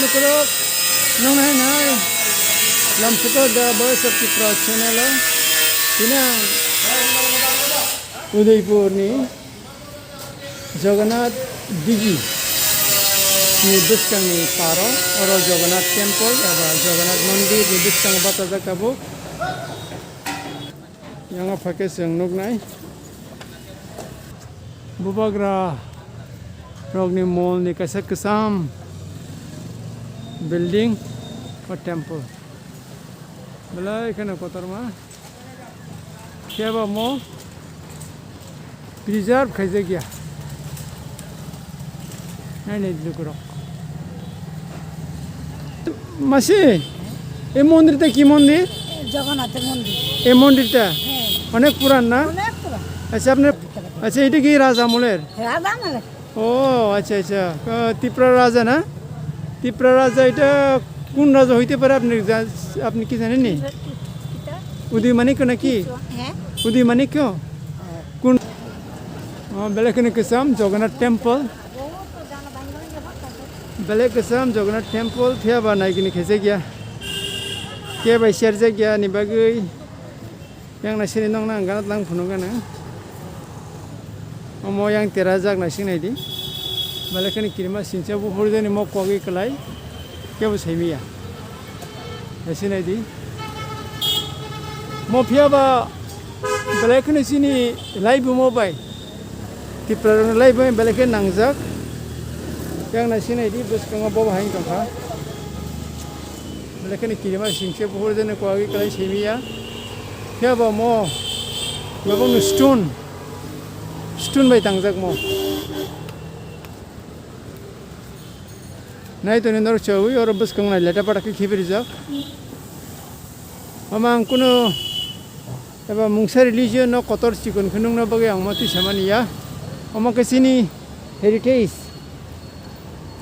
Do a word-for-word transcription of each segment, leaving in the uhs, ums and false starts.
Lukurok, nong nai nai. Lamsiko the Voice of Tripura channel o. Tini ang Udaipur ni Jagannath Digi ni bwskang ni paro, oro Jagannath Temple eba Jagannath Mondir ni bwskango bachajak tabuk. Yang o phaikhe chwng nuknai Bubagra rokni mol ni kaisa kwcham building o temple. Belai kheno kotorma. Khe bo mo preserve khaijak ya. Nai nai lukurok. Masi, e mondir ta ki mondir? জগন্নাথের মন্দির। E mondir ta? হ্যাঁ। Onek puran na? অনেক পুরান। Acha apni, acha, eta ki raja amoler? রাজা আমলের। O, acha, acha. Ah, Tipra raja na? Tipra raja eta kun raja hoite pare apni ja-, apni ki jane ni? কিতা? Udui Manikyo na ki? হ্যাঁ। Udui Manikyo? হ্যাঁ। Kun? O, belai kheno kwcham Jagannath Temple. Belai kwcham Jagannath Temple, phiya ba naigini khaijak ya. Khe bai serjak ya ni bagwi. Yang naisini nokna ang gana tlang phunuk gana. Omo yang terajak naising naidi. Belai kheno kirima singcha buphur jani mo kogwi kwlai. Kebo saimiya. Naising naidi. Mo phiya ba belai kheno chini laibumo bai. Tiprarokni laibumo belai khe nangjak. Yang naising naidi bwskango bo bahai tongkha. Belai kheno kirima singcha buphur jani kogwi kwlai saimiya. Phiya ba mo, mabangni stone, stone bai tangjak mo. Nai toni norok chawi oro bwskang nai leta pata khe khibirijak. Mama ang kuno eba mungsa religion no kotor chikon khe nungna bagwi ang ma twi samani ya. Omo khe chini heritage,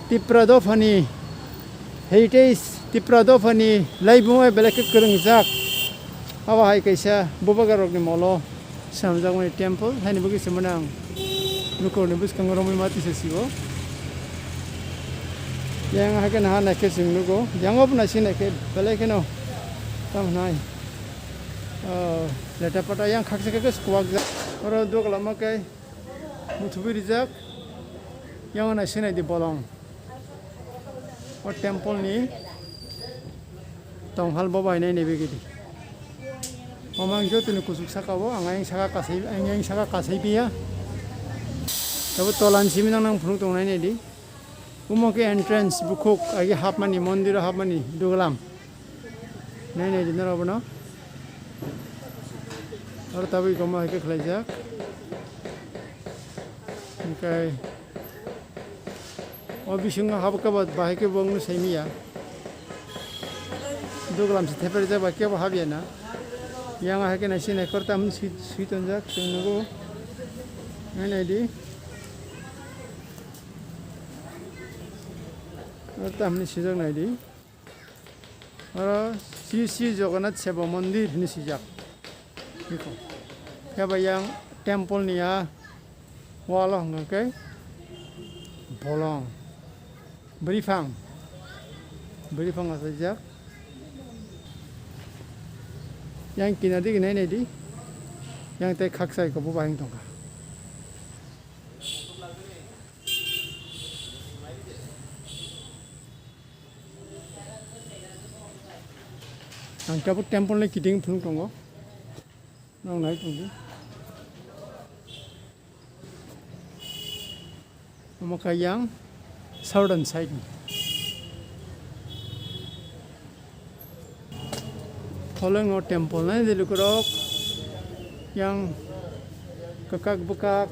Tipra dophani heritage, Tipra dophani laibuma belai khe kwrwngjak. Abo hai kaisa bubagarokni molo swnamjakmani temple, haini bagwi se mane ang lukurokni bwskango romwi ma tisa sigo. Yang hai khe naha naikhe chwng nugo, yang obo naising naikhe belai kheno tamo hwnai, ah, leta pata yang khaksa khaksa se kuwakjak. Oro doglama khe muthubwi rijak, yang naising naidi bolong. O temple ni tonghal bo bai nai nai begidi. Omo ang jotoni kuchuk saka o, ang ayang saka kasai, ang ayang saka kasai biya. Tabo tola ni simi nang nang phunuk tong nai nai di. Omo khe entrance bukhuk agi hapmani, mondiro hapmani duglam. Nai nai di norok bono. Oro tabuk ikomo hai khe khlaijak. Hingkai O bisingo habo kebo bahai kebo wngno saimiya. Duglam se theper jak bai kebo habya na. Yang hai khe nai se nai kor tam sui, sui tonjak chwng nugo. Nai nai di. Kor tam hinwi swijak nai di. Oro Sri Sri Jagannath Seva Mandir hinwi swijak. Biko. Khe bai yang temple ni a wall o hwnkha khe bolong. Bwrwiphang. Bwrwiphang achaijak. Yang kinar dige nai nai di. Yang tei khaksa iko bubaing tongkha. Ang tabuk temple ni kiting phunuk tongo. Nang nai tongdi. Omo kha yang southern side ni. Following o temple nai di lukurok yang kwkak bwkak.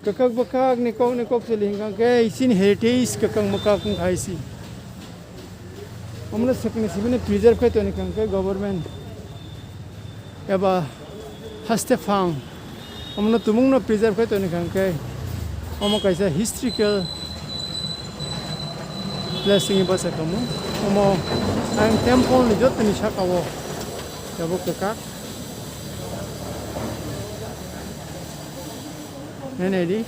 Kwkak bwkak ni kok ni kok sili hingka khe chini heritage kwkak mwkak wngkha isi. Omono swkang simi no preserve khai toni hingka khe government eba haste phang omono tumung no preserve khai toni hingka khe omo kaisa historical place wngwi bachai kamo. Omo ang temple ni joto ni saka o tabuk kwkak. Nai nai di.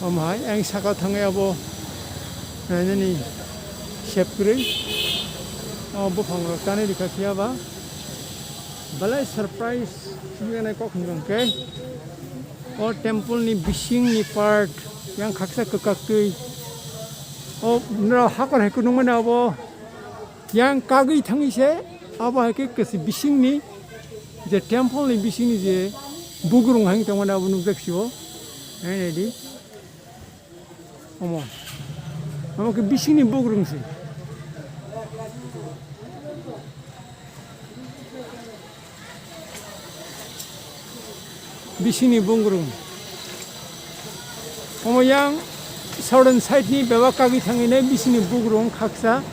Omo hai ang saka thangwi abo nainani sep kwrwi. O buphang rok tanwi rikha phiya ba belai surprise wngya nai kok hwnjong khe. O temple ni bising ni part yang khaksa kwkak twi. O nrok hakor hai kunung mano abo. Yang kagwi thangwi se abo hai khe kwchwi bisingni je temple ni bisingni je bugrung hai tongmani abo nukjak sio. Hai naidi. Omo. Omo khe bisingni bugrung se. Bisingni bugrung. Omo yang southern side ni bebak kagwi thangwi nai bisingni bugrung khaksa.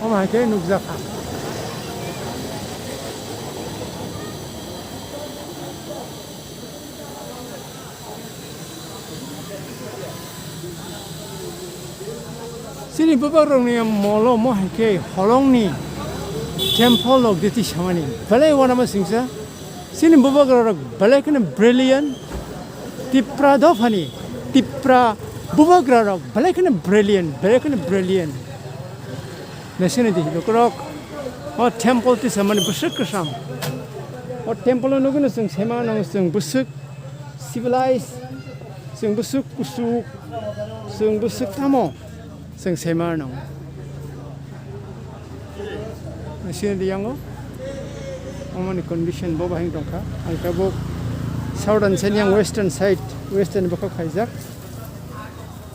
Omo hai khe nukjakha. Chini bubagrokni molo mo hai khe holongni temple rok diti samani. Belai uanama singsa. Chini bubagrarok belai kheno brilliant. Tipra dophani, Tipra bubagrarok belai kheno brilliant, belai kheno brilliant. Naisini di lukurok o temple tisa mani bwswk kwcham. O temple o nugwino chwng sema nang chwng bwswk civilized, chwng bwswk kuchuk, chwng bwswk tamo. Chwng saimanw. Sini di yango. Omoni condition bo bahai tongkha. Ang tabuk southern side yang western side, western bokha khaijak.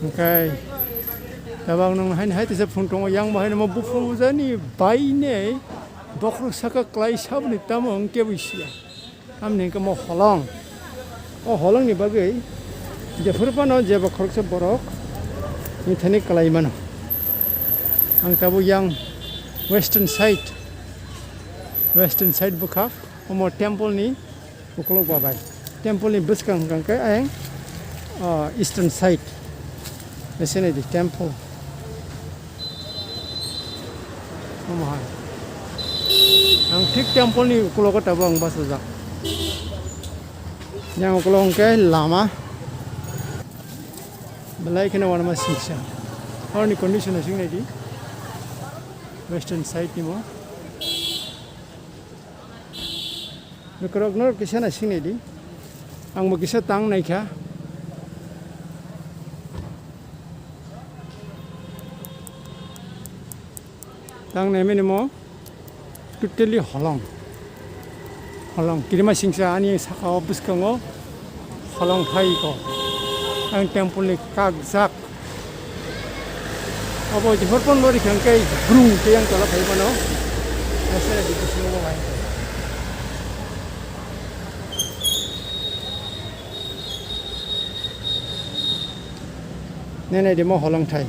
Hingkai tabang nung hain hai tisa phung tongo yang bahai namo buphung jani bainei bokhorok saka klai saboni tamo hwnkhe bo sia. Tamni hwnkhe mo holong. O holongni bagwi jephuru phano jeba khoroksa borok nithani kwlai mano. Ang tabuk yang western side, western side bwkha, omo temple ni ukulok babai. Temple ni bwskang hwnkha khe ayang, ah, eastern side. Naisinai di temple. Omo hai. Ang thik temple ni ukulogo tabuk ang bachajak. Yang ukulogo hwnkhe lama. Belai kheno uanama singsa. Horni condition aswk naidi. Western side ni mo. Lukurok no kisa nai sing nai di. Ang bo kisa tang nai kha. Tang nai mani mo totally holong. Holong. Kirima singsa ani saka o bwskango holong thai ko. Ang temple ni kakjak. Abo je horpon bo rikha hwnkhe brung tei ang tola phai mano. Asai di bisingo bo hai. Nene di mo holong thai.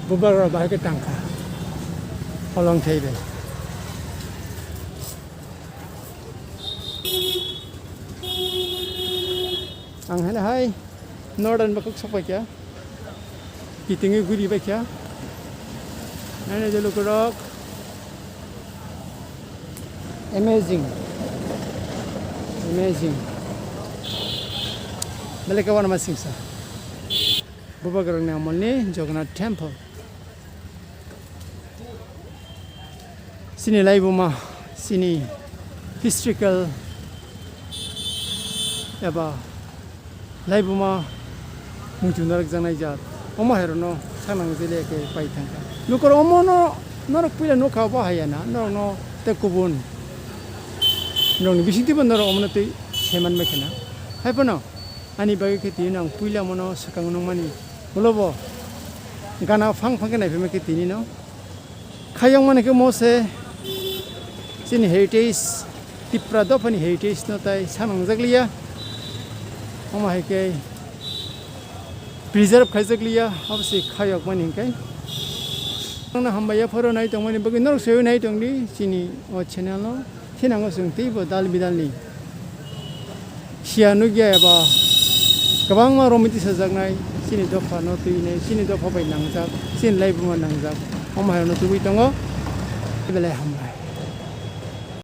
Bubar rok bahai khe tangkha. Holong thai bai. Ang hene hai northern bakuk sok bai kha. Kitingwi guri bai kha. Nene je lukurok. Amazing. Amazing. Belai khe uanama singsa. Bubagrani amolni Jagannath Temple. Chini laibuma, chini historical eba laibuma muitu narwkjaknai jat. Omo hai rokno saknang jeliya khe pai thangkha. Lukurok omono norok puila nukha bo hai ya na, norokno tei kubun norokni bisingtwibo norok omono twi saiman bai khna. Hai phano ani bagwi khe tini ang puila omono swkang nukmani. Ulo bo gana phang phang khe naiphai khe tini no. Khayokmani khe mo se chini heritage, Tipra dophani heritage no tai sanangjak liya. Omo hai khe preserve khaijak liya, abo se khayokmani hwnkhe. Nokno hambai yapharo nai tongmani bagwi norok soi nai tongdi chini o channel no. Thinango chwng teibo dal bidalni siya nukya eba kwbangma romwi tisajaknai chini dophano twinai, chini dopha bai nangjak, chini laibuma nangjak, omo hairokno tubui tongo. Belai hambai.